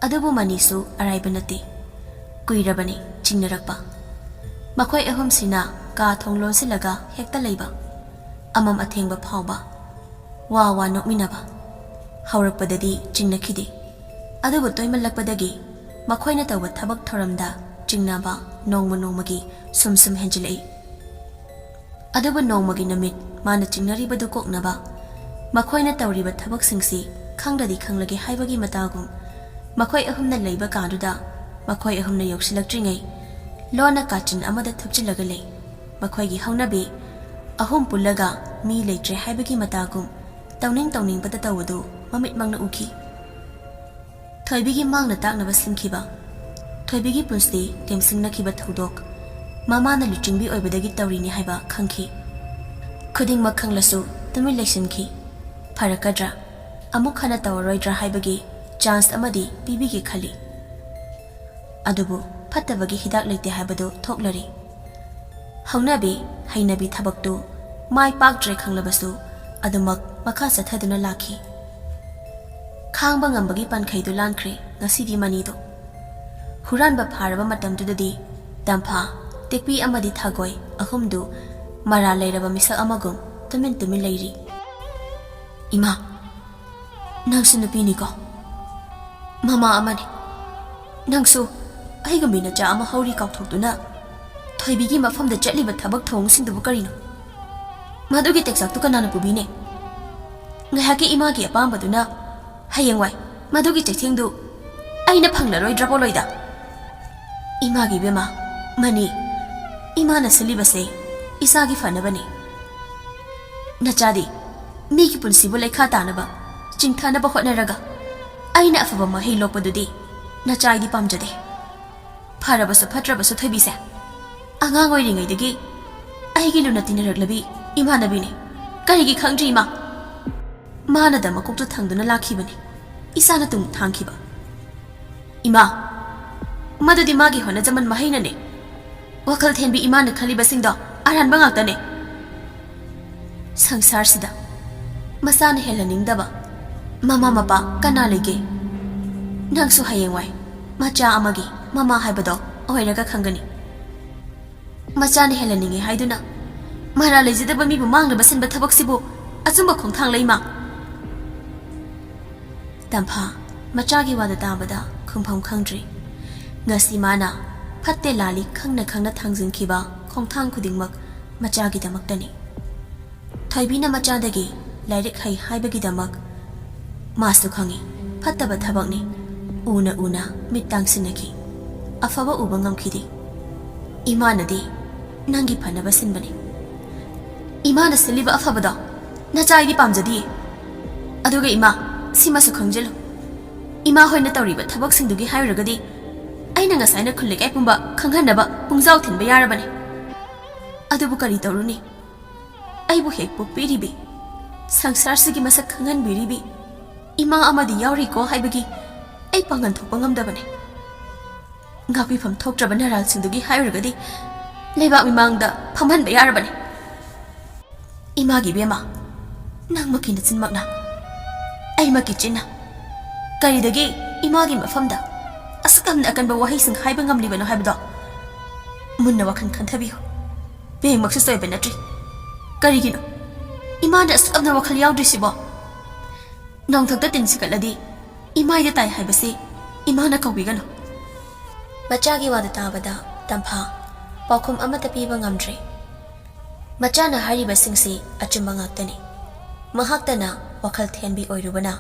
ꯑꯗꯨꯕꯨ ꯃꯅꯤꯁꯨ ꯑꯔꯥꯏꯕ ꯅꯠꯇꯦ꯫ ꯀꯨꯏꯔꯕꯅꯤ ꯆꯤꯡꯅꯔꯛꯄ꯫ ꯃꯈꯣꯏ ꯑꯍꯨꯝꯁꯤꯅ ꯀꯥ ꯊꯣꯡ ꯂꯣꯟꯁꯤꯜꯂꯒ ꯍꯦꯛꯇ ꯂꯩꯕ꯫ ꯑꯃꯝ ꯑꯊꯦꯡꯕ ꯐꯥꯎꯕ ꯋꯥ ꯋꯥ ꯅꯣꯛꯃꯤꯟꯅꯕ꯫ ꯍꯧꯔꯛꯄꯗꯗꯤ ꯆꯤꯡꯅꯈꯤꯗꯦ, ꯑꯗꯨꯕꯨ ꯇꯣꯏꯃꯜꯂꯛꯄꯗꯒꯤ ꯃꯈꯣꯏꯅ ꯇꯧꯕ ꯊꯕꯛ ꯊꯧꯔꯝꯗ ꯆꯤꯡꯅꯕ ꯅꯣꯡꯃ ꯅꯣꯡꯃꯒꯤ ꯁꯨꯝ ꯁꯨꯝ ꯍꯦꯟꯖꯤꯜꯂꯛꯏ꯫ ꯑꯗꯨꯕꯨ ꯅꯣꯡꯃꯒꯤ ꯅꯨꯃꯤꯠ ꯃꯥꯅ ꯆꯤꯡꯅꯔꯤꯕꯗꯨ ꯀꯣꯛꯅꯕ ꯃꯈꯣꯏꯅ ꯇꯧꯔꯤꯕ ꯊꯕꯛꯁꯤꯡꯁꯤ ꯈꯪꯗꯗꯤ ꯈꯪꯂꯒꯦ ꯍꯥꯏꯕꯒꯤ ꯃꯇꯥꯒꯨꯝ, ꯃꯈꯣꯏ ꯑꯍꯨꯝꯅ ꯂꯩꯕ ꯀꯥꯗꯨꯗ ꯃꯈꯣꯏ ꯑꯍꯨꯝꯅ ꯌꯧꯁꯤꯜꯂꯛꯇ꯭ꯔꯤꯉꯩ ꯂꯣꯟꯅ ꯀꯥꯆꯤꯟ ꯑꯃꯗ ꯊꯨꯞꯆꯤꯜꯂꯒ ꯂꯩ꯫ ꯃꯈꯣꯏꯒꯤ ꯍꯧꯅꯕꯤ ꯑꯍꯨꯝ ꯄꯨꯜꯂꯒ ꯃꯤ ꯂꯩꯇ꯭ꯔꯦ ꯍꯥꯏꯕꯒꯤ ꯃꯇꯥꯒꯨꯝ ꯇꯧꯅꯤꯡ ꯇꯧꯅꯤꯡꯕꯗ ꯇꯧꯕꯗꯨ ꯃꯃꯤꯠꯃꯛꯅ ꯎꯈꯤ꯫ ꯊꯣꯏꯕꯤꯒꯤ ꯃꯥꯡꯅ ꯇꯥꯛꯅꯕ ꯁꯤꯟꯈꯤꯕ, ꯊꯣꯏꯕꯤꯒꯤ ꯄꯨꯟꯁꯤ ꯂꯦꯝꯁꯤꯡꯅꯈꯤꯕ ꯊꯧꯗꯣꯛ, ꯃꯃꯥꯅ ꯂꯨꯆꯤꯡꯕꯤ ꯑꯣꯏꯕꯗꯒꯤ ꯇꯧꯔꯤꯅꯤ ꯍꯥꯏꯕ ꯈꯪꯈꯤ꯫ ꯈꯨꯗꯤꯡꯃꯛ ꯈꯪꯂꯁꯨ ꯇꯨꯃꯤꯟ ꯂꯩꯁꯤꯟꯈꯤ꯫ ꯐꯔꯛꯀꯗ꯭ꯔꯥ, ꯑꯃꯨꯛ ꯍꯟꯅ ꯇꯧꯔꯔꯣꯏꯗ꯭ꯔꯥ ꯍꯥꯏꯕꯒꯤ ꯆꯥꯟꯁ ꯑꯃꯗꯤ ꯄꯤꯕꯤꯒꯦ ꯈꯜꯂꯤ꯫ ꯑꯗꯨꯕꯨ ꯐꯠꯇꯕꯒꯤ ꯍꯤꯗꯥꯛ ꯂꯩꯇꯦ ꯍꯥꯏꯕꯗꯨ ꯊꯣꯛꯂꯔꯦ꯫ ꯍꯧꯅꯕꯤ ꯍꯩꯅꯕꯤ ꯊꯕꯛꯇꯨ ꯃꯥꯏ ꯄꯥꯛꯇ꯭ꯔꯦ ꯈꯪꯂꯕꯁꯨ ꯑꯗꯨꯃꯛ ꯃꯈꯥ ꯆꯠꯊꯗꯨꯅ ꯂꯥꯛꯈꯤ꯫ ꯈꯥꯡꯕ ꯉꯝꯕꯒꯤ ꯄꯟꯈꯩꯗꯨ ꯂꯥꯟꯈ꯭ꯔꯦ ꯉꯁꯤꯗꯤ ꯃꯅꯤꯗꯣ꯫ ꯍꯨꯔꯥꯟꯕ ꯐꯥꯔꯕ ꯃꯇꯝꯗꯨꯗꯗꯤ ꯇꯝꯐꯥ, ꯇꯦꯛꯄꯤ ꯑꯃꯗꯤ ꯊꯥꯒꯣꯏ ꯑꯍꯨꯝꯗꯨ ꯃꯔꯥꯜ ꯂꯩꯔꯕ ꯃꯤꯁꯛ ꯑꯃꯒꯨꯝ ꯇꯨꯃꯤꯟ ꯇꯨꯃꯤꯟ ꯂꯩꯔꯤ꯫ "ꯏꯃꯥ, ꯅꯪꯁꯨ ꯅꯨꯄꯤꯅꯤꯀꯣ? ꯃꯃꯥ ꯑꯃꯅꯤ꯫ ꯅꯪꯁꯨ ꯑꯩꯒꯨꯝꯕꯤ ꯅꯆꯥ ꯑꯃ ꯍꯧꯔꯤ ꯀꯥꯎꯊꯣꯛꯇꯨꯅ ꯊꯣꯏꯕꯤꯒꯤ ꯃꯐꯝꯗ ꯆꯠꯂꯤꯕ ꯊꯕꯛ ꯊꯧꯑꯣꯡꯁꯤꯡꯗꯨꯕꯨ ꯀꯔꯤꯅꯣ? ꯃꯗꯨꯒꯤ ꯇꯦꯛꯆꯥꯛꯇꯨ ꯀꯅꯥꯅ ꯄꯨꯕꯤꯅꯤ? ꯉꯥꯏꯍꯥꯛꯀꯤ ꯏꯃꯥꯒꯤ ꯑꯄꯥꯝꯕꯗꯨꯅ ꯍꯌꯦꯡꯋꯥꯏ ꯃꯗꯨꯒꯤ ꯆꯩꯊꯦꯡꯗꯨ ꯑꯩꯅ ꯐꯪꯂꯔꯣꯏꯗ꯭ꯔꯥ ꯄꯣꯂꯣꯏꯗ? ꯏꯃꯥꯒꯤ ꯏꯕꯦꯝꯃ, ꯃꯅꯤ, ꯏꯃꯥꯅ ꯁꯤꯜꯂꯤꯕꯁꯦ ꯏꯆꯥꯒꯤ ꯐꯅꯕꯅꯤ꯫ ꯅꯆꯥꯗꯤ ꯃꯤꯒꯤ ꯄꯨꯟꯁꯤꯕꯨ ꯂꯩꯈꯥ ꯇꯥꯅꯕ, ꯆꯤꯡꯊꯅꯕ ꯍꯣꯠꯅꯔꯒ ꯑꯩꯅ ꯑꯐꯕ ꯃꯍꯩ ꯂꯣꯛꯄꯗꯨꯗꯤ ꯅꯆꯥ ꯑꯩꯗꯤ ꯄꯥꯝꯖꯗꯦ꯫ ꯐꯔꯕꯁꯨ ꯐꯠꯇ꯭ꯔꯕꯁꯨ ꯊꯣꯏꯕꯤꯁꯦ ꯑꯉꯥꯡ ꯑꯣꯏꯔꯤꯉꯩꯗꯒꯤ ꯑꯩꯒꯤ ꯂꯨꯅ ꯇꯤꯟꯅꯔꯛꯂꯕꯤ ꯏꯃꯥꯟꯅꯕꯤꯅꯤ꯫ ꯀꯔꯤꯒꯤ ꯈꯪꯗ꯭ꯔꯤ ꯏꯃꯥ?" ꯃꯥꯅꯗ ꯃꯀꯣꯛꯇꯨ ꯊꯪꯗꯨꯅ ꯂꯥꯛꯈꯤꯕꯅꯤ꯫ ꯏꯆꯥꯅ ꯇꯨꯡ ꯊꯥꯡꯈꯤꯕ꯫ "ꯏꯃꯥ, ꯃꯗꯨꯗꯤ ꯃꯥꯒꯤ ꯍꯣꯠꯅꯖꯃꯟ ꯃꯍꯩꯅꯅꯦ꯫ ꯋꯥꯈꯜ ꯊꯦꯟꯕꯤ ꯏꯃꯥꯅ ꯈꯜꯂꯤꯕꯁꯤꯡꯗꯣ ꯑꯔꯥꯟꯕ ꯉꯥꯛꯇꯅꯦ꯫ ꯁꯪꯁꯥꯔꯁꯤꯗ ꯃꯆꯥꯅ ꯍꯦꯜꯍꯟꯅꯤꯡꯗꯕ ꯃꯃꯥ ꯃꯄꯥ ꯀꯅꯥ ꯂꯩꯒꯦ? ꯅꯪꯁꯨ ꯍꯌꯦꯡꯋꯥꯏ ꯃꯆꯥ ꯑꯃꯒꯤ ꯃꯃꯥ ꯍꯥꯏꯕꯗꯣ ꯑꯣꯏꯔꯒ ꯈꯪꯒꯅꯤ꯫ ꯃꯆꯥꯅ ꯍꯦꯜꯍꯟꯅꯤꯡꯉꯤ ꯍꯥꯏꯗꯨꯅ ꯃꯔꯥꯜ ꯂꯩꯖꯗꯕ ꯃꯤꯕꯨ ꯃꯥꯡꯅꯕ ꯁꯤꯟꯕ ꯊꯕꯛꯁꯤꯕꯨ ꯑꯆꯨꯝꯕ ꯈꯣꯡꯊꯥꯡꯂ ꯏꯃꯥ?" ꯇꯝꯐꯥ ꯃꯆꯥꯒꯤ ꯋꯥꯗꯨ ꯇꯥꯕꯗ ꯈꯨꯝꯐꯝ ꯈꯪꯗ꯭ꯔꯤ꯫ ꯉꯁꯤ ꯃꯥꯅ ꯐꯠꯇꯦ ꯂꯥꯜꯂꯤ ꯈꯪꯅ ꯈꯪꯅ ꯊꯥꯡꯖꯤꯟꯈꯤꯕ ꯈꯣꯡꯊꯥꯡ ꯈꯨꯗꯤꯡꯃꯛ ꯃꯆꯥꯒꯤꯗꯃꯛꯇꯅꯤ꯫ ꯊꯣꯏꯕꯤꯅ ꯃꯆꯥꯗꯒꯤ ꯂꯥꯏꯔꯤꯛ ꯍꯩ ꯍꯥꯏꯕꯒꯤꯗꯃꯛ ꯃꯥꯁꯨ ꯈꯪꯏ, ꯐꯠꯇꯕ ꯊꯕꯛꯅꯤ꯫ ꯎꯅ ꯎꯅ ꯃꯤꯠ ꯇꯥꯡꯁꯤꯟꯅꯈꯤ꯫ ꯑꯐꯕ ꯎꯕ ꯉꯝꯈꯤꯗꯦ꯫ ꯏꯃꯥꯅꯗꯤ ꯅꯪꯒꯤ ꯐꯅꯕ ꯁꯤꯟꯕꯅꯤ꯫ ꯏꯃꯥꯅ ꯁꯤꯜꯂꯤꯕ ꯑꯐꯕꯗꯣ ꯅꯆꯥ ꯑꯩꯗꯤ ꯄꯥꯝꯖꯗꯤꯌꯦ꯫ ꯑꯗꯨꯒ ꯏꯃꯥ, ꯁꯤꯃꯁꯨ ꯈꯪꯖꯤꯜꯂꯨ꯫ ꯏꯃꯥ ꯍꯣꯏꯅ ꯇꯧꯔꯤꯕ ꯊꯕꯛꯁꯤꯡꯗꯨꯒꯤ ꯍꯥꯏꯔꯨꯔꯒꯗꯤ ꯑꯩꯅ ꯉꯁꯥꯏꯅ ꯈꯨꯜ ꯂꯩꯀꯥꯏ ꯄꯨꯝꯕ ꯈꯪꯍꯟꯅꯕ ꯄꯨꯡꯖꯥꯎ ꯊꯤꯟꯕ ꯌꯥꯔꯕꯅꯤ꯫ ꯑꯗꯨꯕꯨ ꯀꯔꯤ ꯇꯧꯔꯨꯅꯤ? ꯑꯩꯕꯨ ꯍꯦꯛ ꯄꯣꯛꯄꯤꯔꯤꯕꯤ, ꯁꯪꯁꯥꯔꯁꯤꯒꯤ ꯃꯁꯛ ꯈꯪꯍꯟꯕꯤꯔꯤꯕꯤ ꯏꯃꯥ ꯑꯃꯗꯤ ꯌꯥꯎꯔꯤꯀꯣ ꯍꯥꯏꯕꯒꯤ ꯑꯩ ꯄꯥꯡꯒꯜ ꯊꯣꯛꯄ ꯉꯝꯗꯕꯅꯤ꯫ ꯉꯥꯛꯄꯤꯐꯝ ꯊꯣꯛꯇ꯭ꯔꯕ ꯅꯔꯥꯜꯁꯤꯡꯗꯨꯒꯤ ꯍꯥꯏꯔꯨꯔꯒꯗꯤ ꯂꯩꯕꯥꯛ ꯃꯤꯃꯥꯡꯗ ꯐꯝꯍꯟꯕ ꯌꯥꯔꯕꯅꯤ꯫ ꯏꯃꯥꯒꯤ ꯏꯕꯦꯝꯃ, ꯅꯪꯃꯛꯀꯤ ꯅꯆꯤꯟꯃꯛꯅ, ꯑꯩꯃꯛꯀꯤ ꯆꯤꯟꯅ ꯀꯔꯤꯗꯒꯤ ꯏꯃꯥꯒꯤ ꯃꯐꯝꯗ ꯑꯁꯨꯛ ꯌꯥꯝꯅ ꯑꯀꯟꯕ ꯋꯥꯍꯩꯁꯤꯡ ꯍꯥꯏꯕ ꯉꯝꯂꯤꯕꯅꯣ ꯍꯥꯏꯕꯗꯣ ꯃꯨꯟꯅ ꯋꯥꯈꯜ ꯈꯟꯊꯕꯤꯌꯨ꯫ ꯕꯦꯡꯃꯛꯁꯨ ꯁꯣꯏꯕ ꯅꯠꯇ꯭ꯔꯤ꯫ ꯀꯔꯤꯒꯤꯅꯣ ꯏꯃꯥꯅ ꯑꯁꯨꯛ ꯌꯥꯝꯅ ꯋꯥꯈꯜ ꯌꯥꯎꯗ꯭ꯔꯤꯁꯤꯕꯣ? ꯅꯣꯡꯊꯛꯇ ꯇꯤꯟ ꯁꯤꯒꯠꯂꯗꯤ ꯏꯃꯥꯏꯗ ꯇꯥꯏ ꯍꯥꯏꯕꯁꯤ ꯏꯃꯥꯅ ꯀꯧꯕꯤꯒꯅꯨ꯫ ꯃꯆꯥꯒꯤ ꯋꯥꯗꯨ ꯇꯥꯕꯗ ꯇꯝꯐꯥ ꯄꯥꯎꯈꯨꯝ ꯑꯃꯠꯇ ꯄꯤꯕ ꯉꯝꯗ꯭ꯔꯦ꯫ ꯃꯆꯥꯅ ꯍꯥꯏꯔꯤꯕꯁꯤꯡꯁꯤ ꯑꯆꯨꯝꯕ ꯉꯥꯛꯇꯅꯤ꯫ ꯃꯍꯥꯛꯇꯅ ꯋꯥꯈꯜ ꯊꯦꯟꯕꯤ ꯑꯣꯏꯔꯨꯕꯅ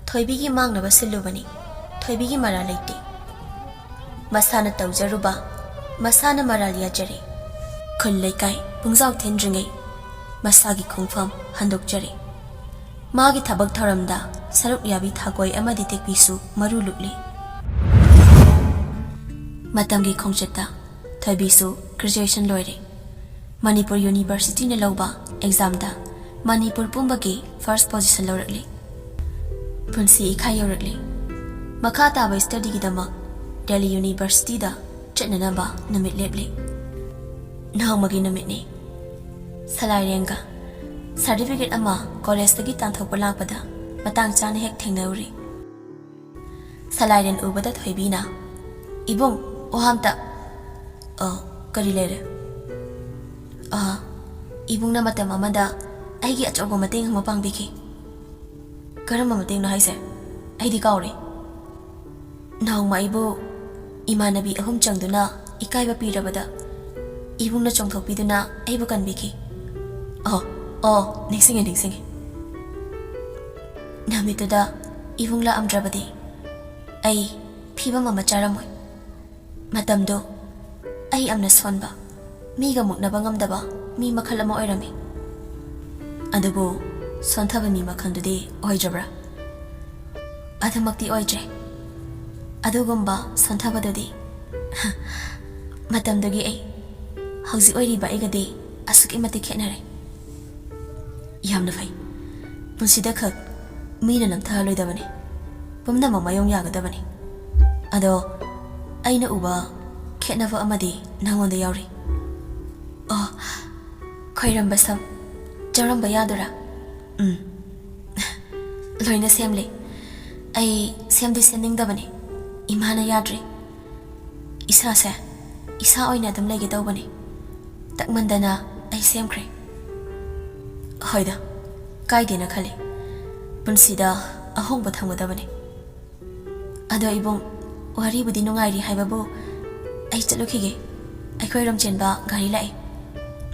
ꯊꯣꯏꯕꯤꯒꯤ ꯃꯥꯡꯅꯕ ꯁꯤꯜꯂꯨꯕꯅꯤ꯫ ꯊꯣꯏꯕꯤꯒꯤ ꯃꯔꯥꯜ ꯂꯩꯇꯦ꯫ ꯃꯁꯥꯅ ꯇꯧꯖꯔꯨꯕ, ꯃꯁꯥꯅ ꯃꯔꯥꯜ ꯌꯥꯖꯔꯦ꯫ ꯈꯨꯜ ꯂꯩꯀꯥꯏ ꯄꯨꯡꯖꯥꯎ ꯊꯤꯟꯗ꯭ꯔꯤꯉꯩ ꯃꯁꯥꯒꯤ ꯈꯣꯡꯐꯝ ꯍꯟꯗꯣꯛꯆꯔꯦ꯫ ꯃꯥꯒꯤ ꯊꯕꯛ ꯊꯧꯔꯝꯗ ꯁꯔꯨꯛ ꯌꯥꯕꯤ ꯊꯥꯒꯣꯏ ꯑꯃꯗꯤ ꯇꯦꯛꯄꯤꯁꯨ ꯃꯔꯨ ꯂꯨꯛꯂꯤ꯫ ꯃꯇꯝꯒꯤ ꯈꯣꯡꯆꯠꯇ ꯊꯣꯏꯕꯤꯁꯨ graduation ꯂꯣꯏꯔꯦ꯫ ꯃꯅꯤꯄꯨꯔ ꯌꯨꯅꯤꯚꯔꯁꯤꯇꯤꯅ ꯂꯧꯕ ꯑꯦꯛꯖꯥꯝꯗ ꯃꯅꯤꯄꯨꯔ ꯄꯨꯝꯕꯒꯤ first position ꯂꯧꯔꯛꯂꯤ꯫ ꯄꯨꯟꯁꯤ ꯏꯈꯥ ꯌꯧꯔꯛꯂꯤ꯫ ꯃꯈꯥ ꯇꯥꯕ studyꯒꯤꯗꯃꯛ ꯗꯦꯜꯂꯤ ꯌꯨꯅꯤꯚꯔꯁꯤꯇꯤꯗ ꯆꯠꯅꯅꯕ ꯅꯨꯃꯤꯠ ꯂꯦꯞꯂꯤ꯫ ꯅꯣꯡꯃꯒꯤ ꯅꯨꯃꯤꯠꯅꯤ꯫ ꯁꯂꯥꯏꯔꯦꯟꯒ certificate ꯑꯃ ꯀꯣꯂꯦꯖꯇꯒꯤ ꯇꯥꯟꯊꯣꯛꯄ ꯂꯥꯛꯄꯗ ꯃꯇꯥꯡ ꯆꯥꯅ ꯍꯦꯛ ꯊꯦꯡꯅꯔꯨꯔꯤ꯫ ꯁꯂꯥꯏꯔꯦꯟ ꯎꯕꯗ ꯊꯣꯏꯕꯤꯅ, "ꯏꯕꯨꯡ, ꯋꯥ ꯑꯝꯇ꯫" "ꯑ, ꯀꯔꯤ ꯂꯩꯔꯦ?" "ꯑ, ꯏꯕꯨꯡꯅ ꯃꯇꯝ ꯑꯃꯗ ꯑꯩꯒꯤ ꯑꯆꯧꯕ ꯃꯇꯦꯡ ꯑꯃ ꯄꯥꯡꯕꯤꯈꯤ꯫" "ꯀꯔꯝꯕ ꯃꯇꯦꯡꯅꯣ ꯍꯥꯏꯁꯦ?" ꯑꯩꯗꯤ ꯀꯥꯎꯔꯦ꯫ ꯅꯣꯡꯃ ꯑꯩꯕꯨ ꯏꯃꯥꯟꯅꯕꯤ ꯑꯍꯨꯝ ꯆꯪꯗꯨꯅ ꯏꯀꯥꯏꯕ ꯄꯤꯔꯕꯗ ꯏꯕꯨꯡꯅ ꯆꯣꯡꯊꯣꯛꯄꯤꯗꯨꯅ ꯑꯩꯕꯨ ꯀꯟꯕꯤꯈꯤ꯫ ꯑꯣ, ꯑꯣ, ꯅꯤꯡꯁꯤꯡꯉꯦ, ꯅꯤꯡꯁꯤꯡꯉꯦ꯫ ꯅꯨꯃꯤꯠꯇꯨꯗ ꯏꯕꯨꯡ ꯂꯥꯛꯑꯝꯗ꯭ꯔꯕꯗꯤ ꯑꯩ ꯐꯤꯕꯝ ꯑꯃ ꯆꯥꯔꯝꯃꯣꯏ꯫ ꯃꯇꯝꯗꯨ ꯑꯩ ꯌꯥꯝꯅ ꯁꯣꯟꯕ, ꯃꯤꯒ ꯃꯨꯛꯅꯕ ꯉꯝꯗꯕ ꯃꯤ ꯃꯈꯜ ꯑꯃ ꯑꯣꯏꯔꯝꯃꯤ꯫ ꯑꯗꯨꯕꯨ ꯁꯣꯟꯊꯕ ꯃꯤ ꯃꯈꯜꯗꯨꯗꯤ ꯑꯣꯏꯗ꯭ꯔꯕ꯭ꯔꯥ? ꯑꯗꯨꯃꯛꯇꯤ ꯑꯣꯏꯗ꯭ꯔꯦ꯫ ꯑꯗꯨꯒꯨꯝꯕ ꯁꯣꯟꯊꯕꯗꯨꯗꯤ ꯃꯇꯝꯗꯨꯒꯤ ꯑꯩ ꯍꯧꯖꯤꯛ ꯑꯣꯏꯔꯤꯕ ꯑꯩꯒꯗꯤ ꯑꯁꯨꯛꯀꯤ ꯃꯇꯤꯛ ꯈꯦꯠꯅꯔꯦ꯫ ꯌꯥꯝꯅ ꯐꯩ꯫ ꯄꯨꯟꯁꯤꯗ ꯈꯛ ꯃꯤꯅ ꯅꯝꯊꯍꯜꯂꯣꯏꯗꯕꯅꯤ꯫ ꯄꯨꯝꯅꯃꯛ ꯃꯥꯌꯣꯡ ꯌꯥꯒꯗꯕꯅꯤ꯫ ꯑꯗꯣ ꯑꯩꯅ ꯎꯕ ꯈꯦꯠꯅꯕ ꯑꯃꯗꯤ ꯅꯉꯣꯟꯗ ꯌꯥꯎꯔꯤ꯫ ꯑꯣ, ꯈꯣꯏꯔꯝꯕ ꯁꯝ, ꯆꯧꯔꯝꯕ ꯌꯥꯗꯨꯔꯥ? ꯎꯝ꯫ ꯂꯣꯏꯅ ꯁꯦꯝꯂꯦ꯫ ꯑꯩ ꯁꯦꯝꯗꯤ ꯁꯦꯝꯅꯤꯡꯗꯕꯅꯤ꯫ ꯏꯃꯥꯅ ꯌꯥꯗ꯭ꯔꯤ꯫ ꯏꯁꯥꯁꯦ ꯏꯁꯥ ꯑꯣꯏꯅ ꯑꯗꯨꯝ ꯂꯩꯒꯦ ꯇꯧꯕꯅꯤ꯫ ꯇꯛꯃꯟꯗꯅ ꯑꯩ ꯁꯦꯝꯈ꯭ꯔꯦ꯫ ꯍꯣꯏꯗ, ꯀꯥꯏꯗꯦꯅ ꯈꯜꯂꯤ꯫ ꯄꯨꯟꯁꯤꯗ ꯑꯍꯣꯡꯕ ꯊꯝꯒꯗꯕꯅꯤ꯫ ꯑꯗꯣ ꯏꯕꯨꯡ, ꯋꯥꯔꯤꯕꯨꯗꯤ ꯅꯨꯡꯉꯥꯏꯔꯤ ꯍꯥꯏꯕꯕꯨ ꯑꯩ ꯆꯠꯂꯨꯈꯤꯒꯦ꯫ ꯑꯩꯈꯣꯏ ꯔꯣꯝ ꯆꯦꯟꯕ ꯒꯥꯔꯤ ꯂꯥꯛꯑꯦ꯫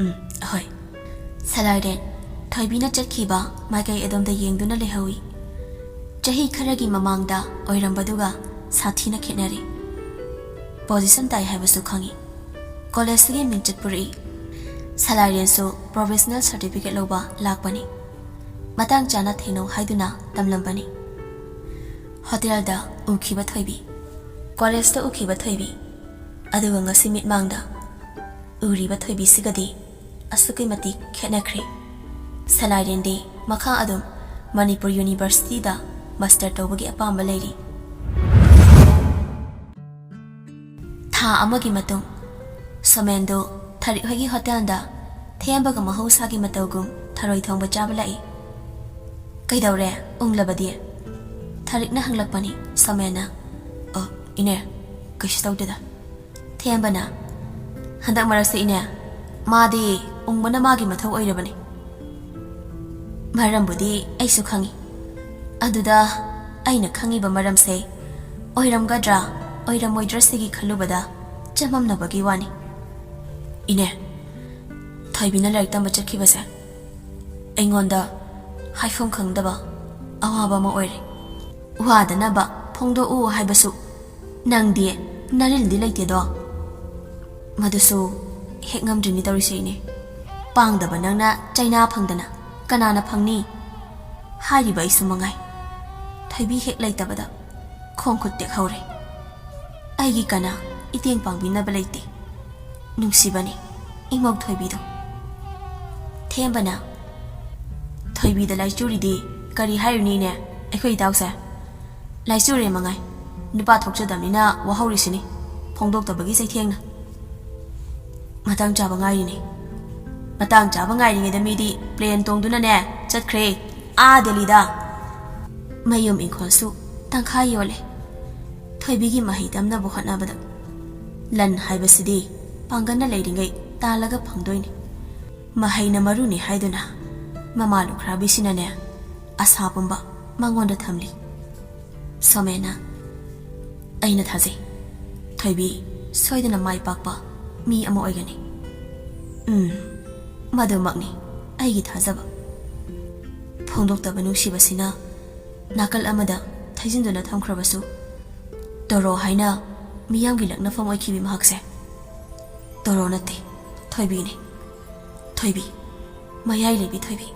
ꯎꯝ, ꯍꯣꯏ꯫ ꯁꯂꯥꯏꯔꯦꯟ ꯊꯣꯏꯕꯤꯅ ꯆꯠꯈꯤꯕ ꯃꯥꯏꯀꯩ ꯑꯗꯣꯝꯗ ꯌꯦꯡꯗꯨꯅ ꯂꯩꯍꯧꯏ꯫ ꯆꯍꯤ ꯈꯔꯒꯤ ꯃꯃꯥꯡꯗ ꯑꯣꯏꯔꯝꯕꯗꯨꯒ ꯁꯥꯊꯤꯅ ꯈꯦꯠꯅꯔꯦ꯫ ꯄꯣꯖꯤꯁꯟ ꯇꯥꯏ ꯍꯥꯏꯕꯁꯨ ꯈꯪꯏ꯫ ꯀꯣꯂꯦꯖꯇꯒꯤ ꯃꯤꯡꯆꯠ ꯄꯨꯔꯛꯏ꯫ ꯁꯂꯥꯏꯔꯦꯟꯁꯨ ꯄ꯭ꯔꯣꯐꯦꯁꯅꯦꯜ ꯁꯥꯔꯇꯤꯐꯤꯀꯦꯠ ꯂꯧꯕ ꯂꯥꯛꯄꯅꯤ꯫ ꯃꯇꯥꯡ ꯆꯥꯅ ꯊꯦꯡꯅꯧ ꯍꯥꯏꯗꯨꯅ ꯇꯝꯂꯝꯕꯅꯤ꯫ ꯍꯣꯇꯦꯜꯗ ꯎꯈꯤꯕ ꯊꯣꯏꯕꯤ, ꯀꯣꯂꯦꯖꯇ ꯎꯈꯤꯕ ꯊꯣꯏꯕꯤ, ꯑꯗꯨꯒ ꯉꯁꯤ ꯃꯤꯠꯃꯥꯡꯗ ꯎꯔꯤꯕ ꯊꯣꯏꯕꯤꯁꯤꯒꯗꯤ ꯑꯁꯨꯛꯀꯤ ꯃꯇꯤꯛ ꯈꯦꯠꯅꯈ꯭ꯔꯦ꯫ ꯁꯂꯥꯏꯔꯦꯟꯗꯤ ꯃꯈꯥ ꯑꯗꯨꯝ ꯃꯅꯤꯄꯨꯔ ꯌꯨꯅꯤꯚꯔꯁꯤꯇꯤꯗ ꯃꯥꯁꯇꯔ ꯇꯧꯕꯒꯤ ꯑꯄꯥꯝꯕ ꯂꯩꯔꯤ꯫ ꯊꯥ ꯑꯃꯒꯤ ꯃꯇꯨꯡ, ꯁꯣꯃꯦꯟꯗꯨ ꯊꯔꯤꯛ ꯍꯣꯏꯒꯤ ꯍꯣꯇꯦꯜꯗ ꯊꯦꯝꯕꯒ ꯃꯍꯧꯁꯥꯒꯤ ꯃꯇꯧꯒꯨꯝ ꯊꯔꯣꯏ ꯊꯣꯡꯕ ꯆꯥꯕ ꯂꯥꯛꯏ꯫ "ꯀꯩꯗꯧꯔꯦ? ꯎꯪꯂꯕꯗꯤ?" ꯊꯔꯤꯛꯅ ꯍꯪꯂꯛꯄꯅꯤ꯫ ꯁꯣꯃꯦꯟꯅ, "ꯑꯣ, ꯏꯅꯦ, ꯀꯩꯁꯨ ꯇꯧꯗꯦꯗ꯫" ꯊꯦꯝꯕꯅ, "ꯍꯟꯗꯛ ꯃꯔꯛꯁꯦ ꯏꯅꯦ, ꯃꯥꯗꯤ ꯎꯪꯕꯅ ꯃꯥꯒꯤ ꯃꯊꯧ ꯑꯣꯏꯔꯕꯅꯤ꯫ ꯃꯔꯝꯕꯨꯗꯤ ꯑꯩꯁꯨ ꯈꯪꯏ꯫ ꯑꯗꯨꯗ ꯑꯩꯅ ꯈꯪꯉꯤꯕ ꯃꯔꯝꯁꯦ ꯑꯣꯏꯔꯝꯒꯗ꯭ꯔꯥ ꯑꯣꯏꯔꯝꯃꯣꯏꯗ꯭ꯔꯥ ꯁꯤꯒꯤ ꯈꯜꯂꯨꯕꯗ ꯆꯃꯝꯅꯕꯒꯤ ꯋꯥꯅꯤ꯫ ꯏꯅꯦ, ꯊꯣꯏꯕꯤꯅ ꯂꯥꯏꯔꯤꯛ ꯇꯝꯕ ꯆꯠꯈꯤꯕꯁꯦ ꯑꯩꯉꯣꯟꯗ ꯍꯥꯏꯐꯝ ꯈꯪꯗꯕ ꯑꯋꯥꯕ ꯑꯃ ꯑꯣꯏꯔꯦ꯫ ꯋꯥꯗꯅꯕ ꯐꯣꯡꯗꯣꯛꯎ ꯍꯥꯏꯕꯁꯨ ꯅꯪꯗꯤ ꯅꯔꯤꯜꯗꯤ ꯂꯩꯇꯦꯗꯣ꯫ ꯃꯗꯨꯁꯨ ꯍꯦꯛ ꯉꯝꯗ꯭ꯔꯤꯅꯤ ꯇꯧꯔꯤꯁꯦ ꯏꯅꯦ꯫ ꯄꯥꯡꯗꯕ ꯅꯪꯅ ꯆꯩꯅꯥ ꯐꯪꯗꯅ ꯀꯅꯥꯅ ꯐꯪꯅꯤ? ꯍꯥꯏꯔꯤꯕ ꯑꯩꯁꯨ ꯃꯉꯥꯏ꯫ ꯊꯣꯏꯕꯤ ꯍꯦꯛ ꯂꯩꯇꯕꯗ ꯈꯣꯡ ꯈꯨꯠ ꯇꯦꯛꯍꯧꯔꯦ꯫ ꯑꯩꯒꯤ ꯀꯅꯥ ꯏꯇꯦꯡ ꯄꯥꯡꯕꯤꯅꯕ ꯂꯩꯇꯦ꯫ ꯅꯨꯡꯁꯤꯕꯅꯤ ꯏꯃꯧ ꯊꯣꯏꯕꯤꯗꯣ꯫ ꯊꯦꯝꯕꯅ, "ꯊꯣꯏꯕꯤꯗ ꯂꯥꯏꯆꯨꯔꯤꯗꯤ ꯀꯔꯤ ꯍꯥꯏꯔꯨꯅꯤꯅꯦ ꯑꯩꯈꯣꯏ ꯏꯇꯥꯎꯁꯦ? ꯂꯥꯏꯆꯨꯔꯦ ꯃꯉꯥꯏ, ꯅꯨꯄꯥ ꯊꯣꯛꯆꯗꯕꯅꯤꯅ ꯋꯥꯍꯧꯔꯤꯁꯤꯅꯤ ꯐꯣꯡꯗꯣꯛꯇꯕꯒꯤ ꯆꯩꯊꯦꯡꯅ꯫ ꯃꯇꯥꯡ ꯆꯥꯕ ꯉꯥꯏꯔꯤꯅꯤ꯫ ꯃꯇꯥꯡ ꯆꯥꯕ ꯉꯥꯏꯔꯤꯉꯩꯗ ꯃꯤꯗꯤ ꯄ꯭ꯂꯦꯟ ꯇꯣꯡꯗꯨꯅꯅꯦ ꯆꯠꯈ꯭ꯔꯦ, ꯑꯥ ꯗꯦꯜꯂꯤꯗ꯫ ꯃꯌꯨꯝ ꯏꯪꯈꯣꯜꯁꯨ ꯇꯪꯈꯥꯏ ꯌꯣꯜꯂꯦ꯫ ꯊꯣꯏꯕꯤꯒꯤ ꯃꯍꯩ ꯇꯝꯅꯕ ꯍꯣꯠꯅꯕꯗ ꯂꯟ ꯍꯥꯏꯕꯁꯤꯗꯤ ꯄꯥꯡꯒꯜꯅ ꯂꯩꯔꯤꯉꯩ ꯇꯥꯜꯂꯒ ꯐꯪꯗꯣꯏꯅꯤ꯫ ꯃꯍꯩꯅ ꯃꯔꯨꯅꯤ ꯍꯥꯏꯗꯨꯅ ꯃꯃꯥ ꯂꯨꯈ꯭ꯔꯥꯕꯤꯁꯤꯅꯅꯦ ꯑꯁꯥ ꯄꯨꯝꯕ ꯃꯉꯣꯟꯗ ꯊꯝꯂꯤ꯫" ꯁꯣꯃꯦꯅ, "ꯑꯩꯅ ꯊꯥꯖꯩ꯫ ꯊꯣꯏꯕꯤ ꯁꯣꯏꯗꯅ ꯃꯥꯏ ꯄꯥꯛꯄ ꯃꯤ ꯑꯃ ꯑꯣꯏꯒꯅꯤ꯫" "ꯎꯝ, ꯃꯗꯨꯃꯛꯅꯤ ꯑꯩꯒꯤ ꯊꯥꯖꯕ꯫" ꯐꯣꯡꯗꯣꯛꯇꯕ ꯅꯨꯡꯁꯤꯕꯁꯤꯅ ꯅꯥꯀꯜ ꯑꯃꯗ ꯊꯩꯖꯤꯟꯗꯨꯅ ꯊꯝꯈ꯭ꯔꯕꯁꯨ, ꯇꯣꯔꯣ ꯍꯥꯏꯅ ꯃꯤꯌꯥꯝꯒꯤ ꯂꯛꯅꯐꯝ ꯑꯣꯏꯈꯤꯕꯤ ꯃꯍꯥꯛꯁꯦ ꯇꯣꯔꯣ ꯅꯠꯇꯦ, ꯊꯣꯏꯕꯤꯅꯤ꯫ ꯊꯣꯏꯕꯤ, ꯃꯌꯥꯏ ꯂꯩꯕꯤ ꯊꯣꯏꯕꯤ꯫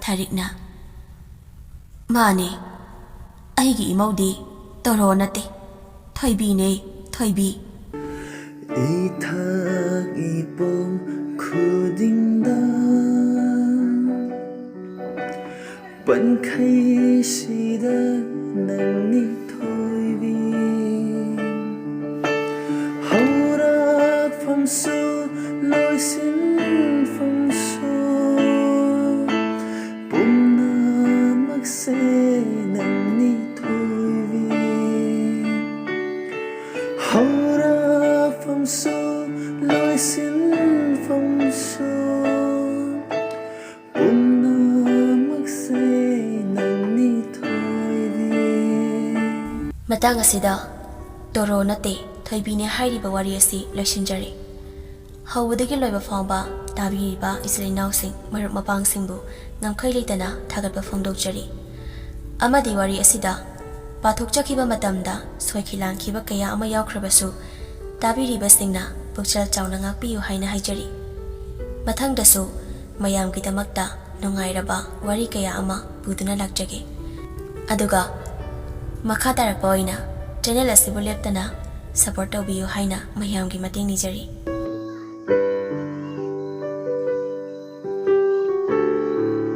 ꯊꯥꯔꯤꯛꯅ, "ꯃꯥꯅꯦ, ꯑꯩꯒꯤ ꯏꯃꯧꯗꯤ ꯇꯣꯔꯣ ꯅꯠꯇꯦ, ꯊꯣꯏꯕꯤꯅꯦ, ꯊꯣꯏꯕꯤ꯫" ꯏꯊꯛ ꯏꯄꯣꯝ ꯈꯨꯗꯤꯡꯗ ꯄꯟꯈꯩꯁꯤꯗ ꯅꯪꯅꯤ ꯊꯣꯏꯕꯤ꯫ ꯍꯧꯔꯛꯐꯝꯁꯨ ꯂꯣꯏꯁꯤꯟꯐꯝꯁꯨ ꯄꯨꯝꯅꯃꯛꯁꯦ ꯅꯪꯅꯤ ꯊꯣꯏꯕꯤ꯫ ꯍꯧꯔꯛꯐꯝꯁꯨ ꯂꯣꯏꯁꯤꯟꯐꯝꯁꯨ ꯄꯨꯝꯅꯃꯛꯁꯦ ꯅꯪꯅꯤ ꯃꯇꯥꯡ ꯑꯁꯤꯗ ꯇꯣꯔꯣ ꯅꯠꯇꯦ, ꯊꯣꯏꯕꯤꯅꯦ ꯍꯥꯏꯔꯤꯕ ꯋꯥꯔꯤ ꯑꯁꯤ ꯂꯣꯏꯁꯤꯟꯖꯔꯦ꯫ ꯍꯧꯕꯗꯒꯤ ꯂꯣꯏꯕ ꯐꯥꯎꯕ ꯇꯥꯕꯤꯔꯤꯕ ꯏꯆꯤꯜ ꯏꯅꯥꯎꯁꯤꯡ, ꯃꯔꯨꯞ ꯃꯄꯥꯡꯁꯤꯡꯕꯨ ꯉꯝꯈꯩ ꯂꯩꯇꯅ ꯊꯥꯒꯠꯄ ꯐꯣꯡꯗꯣꯛꯆꯔꯤ꯫ ꯑꯃꯗꯤ ꯋꯥꯔꯤ ꯑꯁꯤꯗ ꯄꯥꯊꯣꯛꯆꯈꯤꯕ ꯃꯇꯝꯗ ꯁꯣꯏꯈꯤ ꯂꯥꯟꯈꯤꯕ ꯀꯌꯥ ꯑꯃ ꯌꯥꯎꯈ꯭ꯔꯕꯁꯨ, ꯇꯥꯕꯤꯔꯤꯕꯁꯤꯡꯅ ꯄꯨꯛꯆꯦꯜ ꯆꯥꯎꯅ ꯉꯥꯛꯄꯤꯌꯨ ꯍꯥꯏꯅ ꯍꯥꯏꯖꯔꯤ꯫ ꯃꯊꯪꯗꯁꯨ ꯃꯌꯥꯝꯒꯤꯗꯃꯛꯇ ꯅꯨꯡꯉꯥꯏꯔꯕ ꯋꯥꯔꯤ ꯀꯌꯥ ꯑꯃ ꯄꯨꯗꯨꯅ ꯂꯥꯛꯆꯒꯦ꯫ ꯑꯗꯨꯒ ꯃꯈꯥ ꯇꯥꯔꯛꯄ ꯑꯣꯏꯅ ꯆꯦꯅꯦꯜ ꯑꯁꯤꯕꯨ ꯂꯦꯞꯇꯅ ꯁꯄꯣꯔꯠ ꯇꯧꯕꯤꯌꯨ ꯍꯥꯏꯅ ꯃꯌꯥꯝꯒꯤ ꯃꯇꯦꯡ ꯅꯤꯖꯔꯤ꯫